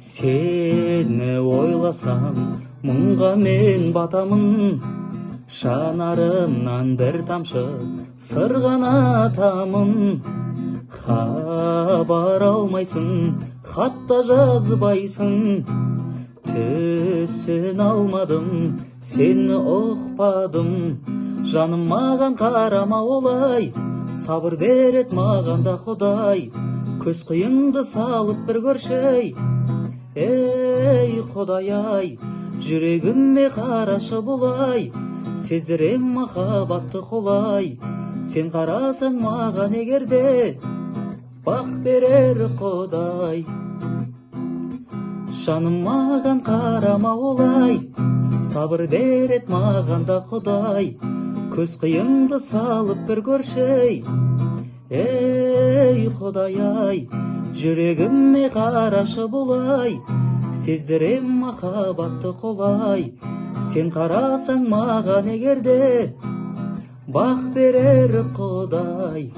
Сені ойласам, мұңға мен батамын, жанарымнан бір тамшы сырғанатамын. Хабар алмайсың, хат та жазбайсың, түсін алмадым, сені ұқпадым. Жаным, маған қарама олай, сабыр берет маған да Құдай. Көз қиыңды салып бір көрші, ей, Құдай-ай, жүрегіме қарашы бұлай, сездірем махаббатты құлай. Сен қарасаң маған егерде, бақ берер Құдай. Жаным, маған қарама олай, сабыр берет маған да Құдай. Көз қиыңды салып бір көрші, ей, Құдай-ай, жүрегіме қарашы бұлай, сездірем махаббатты құлай. Сен қарасаң маған егерде, бақ берер Құдай.